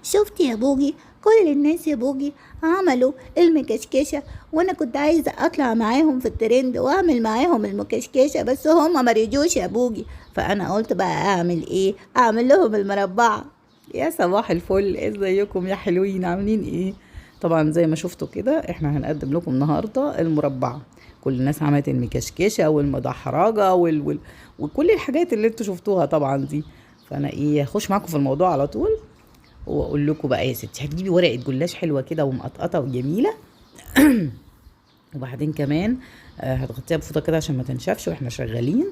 شفت يا بوجي؟ كل الناس يا بوجي عملوا المكشكشة، وانا كنت عايزة اطلع معاهم في الترند واعمل معاهم المكشكشة، بس هما ما رضيوش يا بوجي. فانا قلت بقى اعمل ايه؟ اعمل لهم المربعة. يا صباح الفل، ازيكم يا حلوين؟ عاملين ايه؟ طبعا زي ما شفتوا كده احنا هنقدم لكم النهارده المربعة. كل الناس عملت المكشكشة والمدحرجة وكل الحاجات اللي انتوا شفتوها طبعا دي. فانا ايه، هخش معاكم في الموضوع على طول واقول لكم بقى يا ستي. هتجيبي ورقة جلاش حلوة كده ومقطقطه وجميلة، وبعدين كمان هتغطيها بفوطه كده عشان ما تنشفش واحنا شغالين.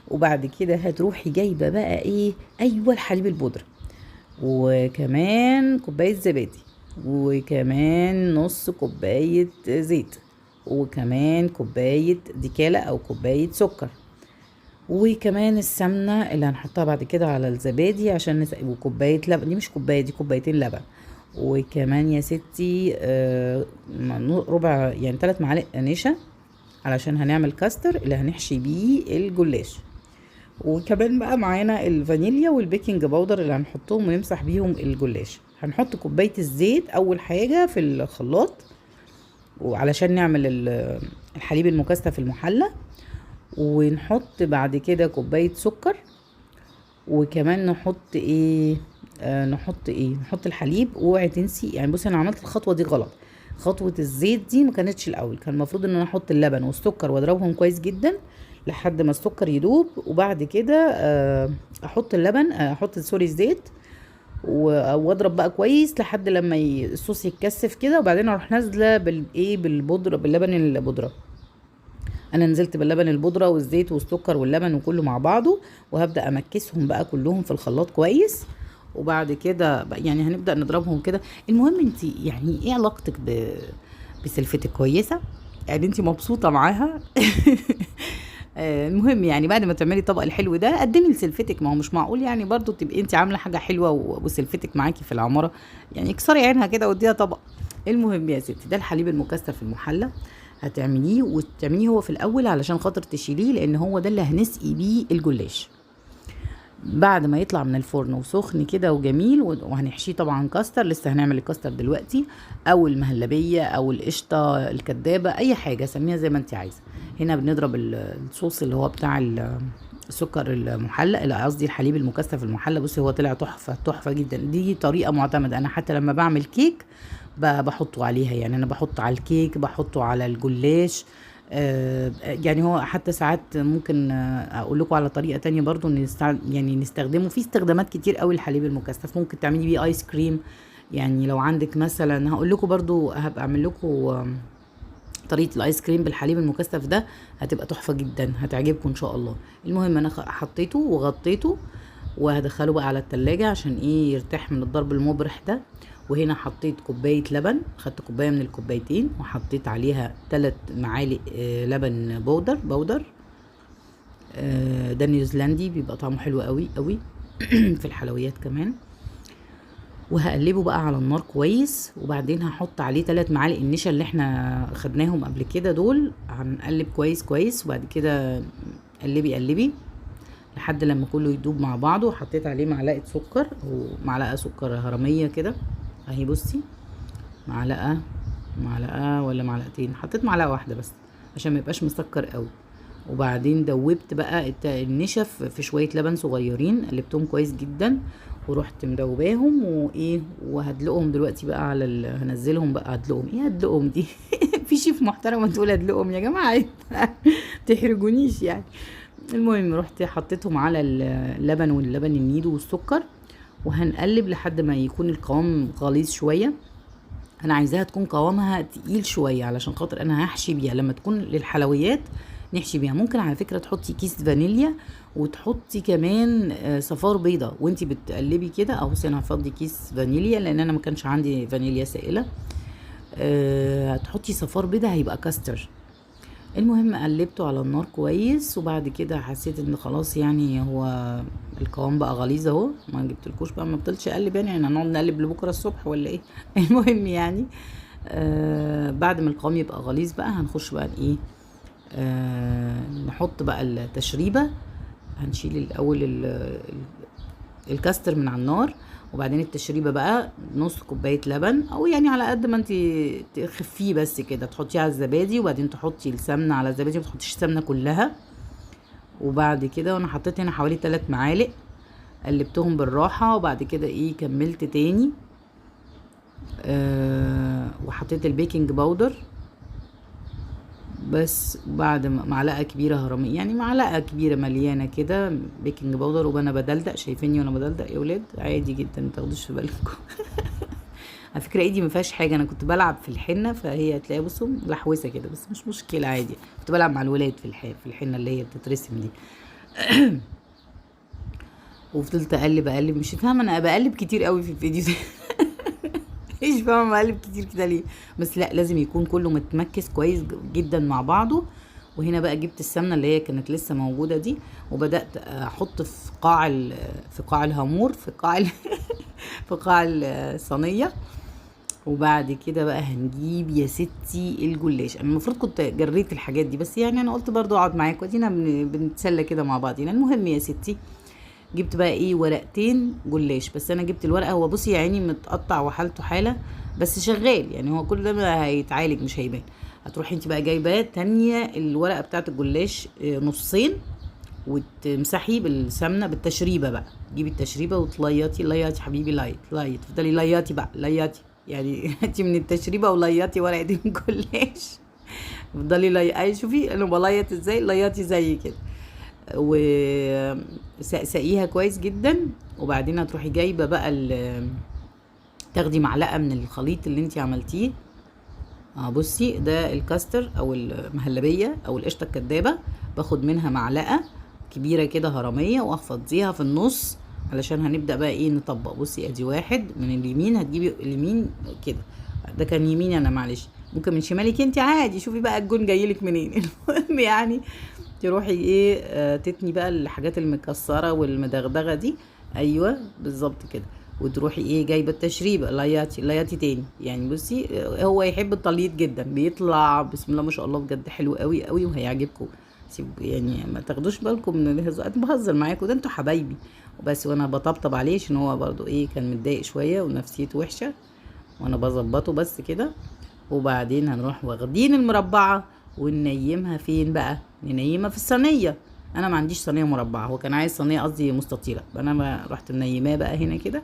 وبعد كده هتروحي جايبه بقى ايه، ايوه الحليب البودره، وكمان كوباية زبادي، وكمان نص كوباية زيت، وكمان كوباية ديكاله او كوباية سكر، وكمان السمنة اللي هنحطها بعد كده على الزبادي عشان وكوبايه لبن، دي مش كوباية، دي كوبايتين لبن. وكمان يا ستي ربع يعني 3 معالق نشا علشان هنعمل كاستر اللي هنحشي بيه الجلاش. وكمان بقى معانا الفانيليا وال baking powder اللي هنحطهم ونمسح بيهم الجلاش. هنحط كوباية الزيت اول حاجة في الخلاط وعلشان نعمل الحليب المكثف المحلى، ونحط بعد كده كوباية سكر، وكمان نحط ايه، نحط ايه، نحط الحليب. واوعي تنسي، بصي انا عملت الخطوة دي غلط، خطوة الزيت دي ما كانتش الاول، كان المفروض ان انا احط اللبن والسكر واضربهم كويس جدا لحد ما السكر يدوب، وبعد كده احط اللبن، احط سوري الزيت، واضرب بقى كويس لحد لما الصوص يتكثف كده، وبعدين اروح نازله بالايه، بالبودره، باللبن البودره. انا نزلت باللبن البودره والزيت والسكر واللبن وكله مع بعضه، وهبدا امكسهم بقى كلهم في الخلاط كويس. وبعد كده بقى هنبدا نضربهم كده. المهم انت ايه علاقتك بسلفتك؟ كويسة؟ انت مبسوطة معاها؟ المهم بعد ما تعملي الطبق الحلو ده قدمي لسلفتك، ما هو مش معقول برضو تبقي انت عامله حاجة حلوة وسلفتك معاكي في العمارة، اكسري عينها كده واديها طبق. المهم يا ستي ده الحليب المكثف المحلى هتعمليه، وتعمليه هو في الاول علشان خاطر تشيليه، لان هو ده اللي هنسقي بيه الجلاش بعد ما يطلع من الفرن وسخن كده وجميل. وهنحشيه طبعا كاستر، لسه هنعمل الكاستر دلوقتي، او المهلبيه او القشطه الكدابه، اي حاجة سميها زي ما انت عايزه. هنا بنضرب الصوص اللي هو بتاع السكر المحلى، لا قصدي الحليب المكثف المحلى. بصي هو طلع تحفة تحفة جدا، دي طريقه معتمدة. انا حتى لما بعمل كيك بحطه عليها، انا بحطه على الكيك، بحطه على الجلاش. هو حتى ساعات ممكن اقول لكم على طريقه تانية برضو نستخدمه في استخدامات كتير قوي. الحليب المكثف ممكن تعملي بيه ايس كريم، لو عندك مثلا، هقول لكم برضو هبقى اعمل لكم، طريقه الايس كريم بالحليب المكثف ده، هتبقى تحفة جدا، هتعجبكم ان شاء الله. المهم انا حطيته وغطيته وهدخله بقى على التلاجة عشان يرتاح من الضرب المبرح ده. وهنا حطيت كوباية لبن، خدت كوباية من الكوبايتين وحطيت عليها 3 معالق، لبن بودر، ده نيوزيلندي بيبقى طعمه حلو قوي قوي في الحلويات كمان. وهقلبه بقى على النار كويس، وبعدين هحط عليه 3 معالق النشا اللي احنا خدناهم قبل كده دول، هنقلب كويس كويس، وبعد كده قلبي قلبي لحد لما كله يدوب مع بعضه. وحطيت عليه معلقة سكر ومعلقة سكر هرمية كده اهي، بصي معلقة ولا معلقتين، حطيت معلقة واحدة بس عشان ما يبقاش مسكر قوي. وبعدين دوبت بقى النشا في شوية لبن صغيرين، قلبتهم كويس جدا ورحت مدوباهم وهدلقهم دلوقتي بقى على هنزلهم بقى. هدلقهم ايه؟ هدلقهم دي في شيف محترمة تقول هدلقهم يا جماعة، تحرجونيش. المهم رحت حطيتهم على اللبن واللبن النيدو والسكر، وهنقلب لحد ما يكون القوام غليظ شوية. انا عايزاها تكون قوامها تقيل شوية علشان خاطر انا هحشي بيها، لما تكون للحلويات نحشي بيها. ممكن على فكرة تحطي كيس فانيليا وتحطي كمان، صفار بيضة وانتي بتقلبي كده. اهو بصي انا هفضي كيس فانيليا لان انا ما كانش عندي فانيليا سائلة، هتحطي صفار بيضة هيبقى كاستر. المهم قلبته على النار كويس، وبعد كده حسيت ان خلاص هو القوام بقى غليظ اهو، ما جبتلكوش بقى، ما فضلتش اقلب، هنقعد نقلب لبكرة الصبح ولا ايه؟ المهم بعد ما القوام يبقى غليظ بقى هنخش بقى ايه، نحط بقى التشريبه. هنشيل الاول الكاستر من على النار، وبعدين التشريبه بقى نص كوباية لبن، او يعني على قد ما انت تخفيه بس كده، تحطيه على الزبادي، وبعدين تحطي السمنة على الزبادي، ما تحطيش السمنة كلها. وبعد كده وانا حطيت هنا حوالي 3 معالق، قلبتهم بالراحة. وبعد كده ايه كملت تاني، وحطيت ال baking powder بس، بعد معلقه كبيرة هرميه، يعني معلقه كبيرة مليانة كده baking powder. وانا بدلدق، شايفيني وانا بدلدق يا ولاد؟ عادي جدا، ما تاخدوش في بالكم. على فكرة ايدي ما فيهاش حاجة، انا كنت بلعب في الحنة، فهي تلاقيها بصوا لحوسه كده، بس مش مشكلة عادي. كنت بلعب مع الولاد في الحنة اللي هي بتترسم دي. وفضلت اقلب اقلب، مش فاهمه انا بقلب كتير قوي في الفيديو ده. مش فاهمه بقلب كتير كده ليه، بس لا لازم يكون كله متمكس كويس جدا مع بعضه. وهنا بقى جبت السمنة اللي هي كانت لسه موجودة دي، وبدات احط في قاع في قاع الهامور، في قاع في قاع الصينية. وبعد كده بقى هنجيب يا ستي الجلاش. انا المفروض كنت جريت الحاجات دي، بس انا قلت برضو اقعد معاكم، ادينا بنتسلى كده مع بعضينا. المهم يا ستي جبت بقى ايه ورقتين جلاش، بس انا جبت الورقة، هو بصي يا عيني متقطع وحالته حاله، بس شغال يعني، هو كل ده ما هيتعالج مش هيبان. هتروحي انت بقى جايبه تانية الورقة بتاعت الجلاش، نصين، وتمسحي بالسمنه بالتشريبه بقى، تجيبي التشريبه وتليطي، ليطي حبيبي، ليط ليط، تفضلي ليطي بقى ليطي يعني، هاتي من التشريبه وليطي ورقة الجلاش، تفضلي لي. اي شوفي انا بليط ازاي، ليطي زي كده، وسقسقيها كويس جدا. وبعدين هتروحي جايبه بقى تاخدي معلقه من الخليط اللي انتي عملتيه. بصي ده الكاستر او المهلبيه او القشطه الكدابه، باخد منها معلقه كبيرة كده هرميه وافضيها في النص، علشان هنبدا بقى ايه نطبق. بصي ادي واحد من اليمين، هتجيبي اليمين كده، ده كان يميني انا معلش، ممكن من شمالك انت عادي، شوفي بقى الجون جايلك منين. المهم تروحي ايه، تتني بقى الحاجات المكسره والمدغدغه دي، ايوه بالظبط كده. وتروحي ايه جايبه التشريبه، لياتي لياتي تاني يعني. بصي، هو يحب التليط جدا، بيطلع بسم الله ما شاء الله بجد حلو قوي قوي وهيعجبكم. سيب يعني ما تاخدوش بالكم من الهزار، انا بهزر معاكم، ده انتوا حبايبي وبس. وانا بطبطب عليه عشان هو برضو ايه كان متضايق شوية ونفسيته وحشة، وانا بظبطه بس كده. وبعدين هنروح واخدين المربعه وننيمها فين بقى؟ ننيمها في الصينية. انا ما عنديش صينية مربعه، هو كان عايز صينية قصدي مستطيله، انا ما رحت منيماه بقى هنا كده،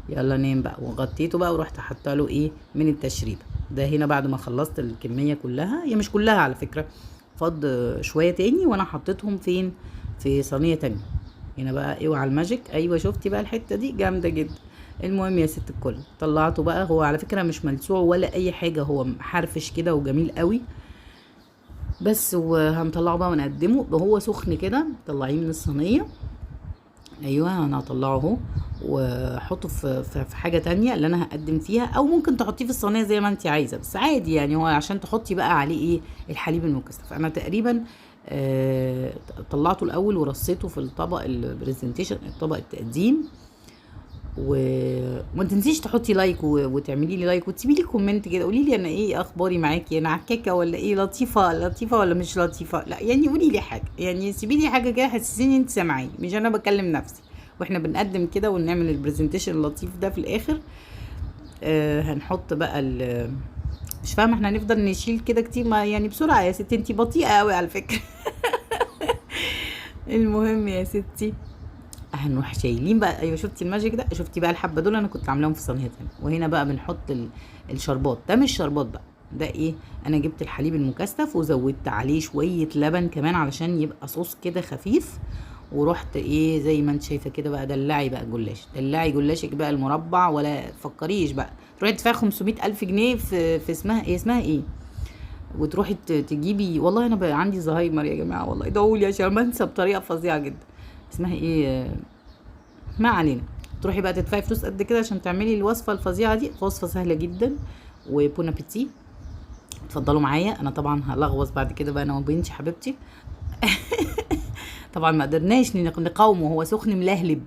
يلا نام بقى، وغطيته بقى ورحت حاطه له ايه من التشريبه ده هنا. بعد ما خلصت الكمية كلها، هي مش كلها على فكرة، فض شوية تاني، وانا حطيتهم فين؟ في صينية تانية هنا بقى. اوعى ال magic، ايوه شفتي بقى الحتة دي جامدة جدا. المهم يا ست الكل طلعته بقى، هو على فكرة مش ملسوع ولا اي حاجة، هو محرفش كده وجميل قوي بس. وهنطلعه بقى ونقدمه وهو سخن كده، طلعيه من الصينية. ايوه انا هطلعه اهو، واحطه في حاجة تانية اللي انا هقدم فيها، او ممكن تحطيه في الصينية زي ما انت عايزه، بس عادي يعني هو عشان تحطي بقى عليه ايه الحليب المكثف. انا تقريبا، طلعته الاول ورصيته في الطبق ال presentation، الطبق التقديم. وما تنسيش تحطي like وتعملي لي like وتسيبي لي comment كده، قولي لي انا ايه اخباري معاكي، انا عكاكه ولا ايه، لطيفة لطيفة ولا مش لطيفة، لا يعني قولي لي حاجة، يعني سيبي لي حاجة كده حسسيني انت سامعاني مش انا بكلم نفسي. واحنا بنقدم كده ونعمل ال presentation اللطيف ده في الاخر. هنحط بقى مش فاهمه احنا هنفضل نشيل كده كتير، ما يعني بسرعة يا ستي، انتي بطيئه قوي على فكرة. المهم يا ستي هنروح شايلين بقى، ايوه شفتي ال magic ده، شفتي بقى الحبة دول انا كنت عاملاهم في صينية تانية. وهنا بقى بنحط الشربات، ده مش شربات بقى، ده ايه، انا جبت الحليب المكثف وزودت عليه شوية لبن كمان علشان يبقى صوص كده خفيف. ورحت ايه زي ما انت شايفه كده بقى، دلعي بقى الجلاش، دلعي جلاشك بقى المربع، ولا تفكريش بقى تروحي تدفعي 500,000 جنيه في اسمها ايه، اسمها ايه، وتروحي تجيبي. والله انا بقى عندي زهايمر يا جماعة، والله ادعوا لي عشان بنسى بطريقة فظيعة جدا. اسمها ايه، ما علينا. تروحي بقى تدفعي فلوس قد كده عشان تعملي الوصفة الفظيعة دي. وصفه سهلة جدا و bon appétit. اتفضلوا معايا، انا طبعا هلغوص بعد كده بقى انا وبنتي حبيبتي. طبعا ما قدرناش نقاومه، هو سخن ملهلب،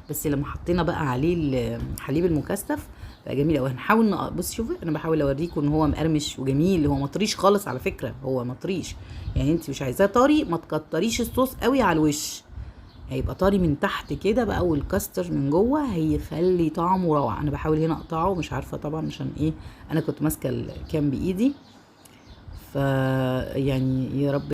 بس لما حطينا بقى عليه الحليب المكثف بقى جميل قوي. هنحاول بص شوفي انا بحاول اوريكم ان هو مقرمش وجميل، هو مطريش خالص على فكرة، هو مطريش يعني، انت مش عايزاه طري ما تكتريش الصوص قوي على الوش. هيبقى طري من تحت كده بقى، والكاستر من جوه هيخلي طعمه روعه. انا بحاول هنا اقطعه، مش عارفه طبعا عشان ايه، انا كنت ماسكه الكام بايدي، ف يعني يا رب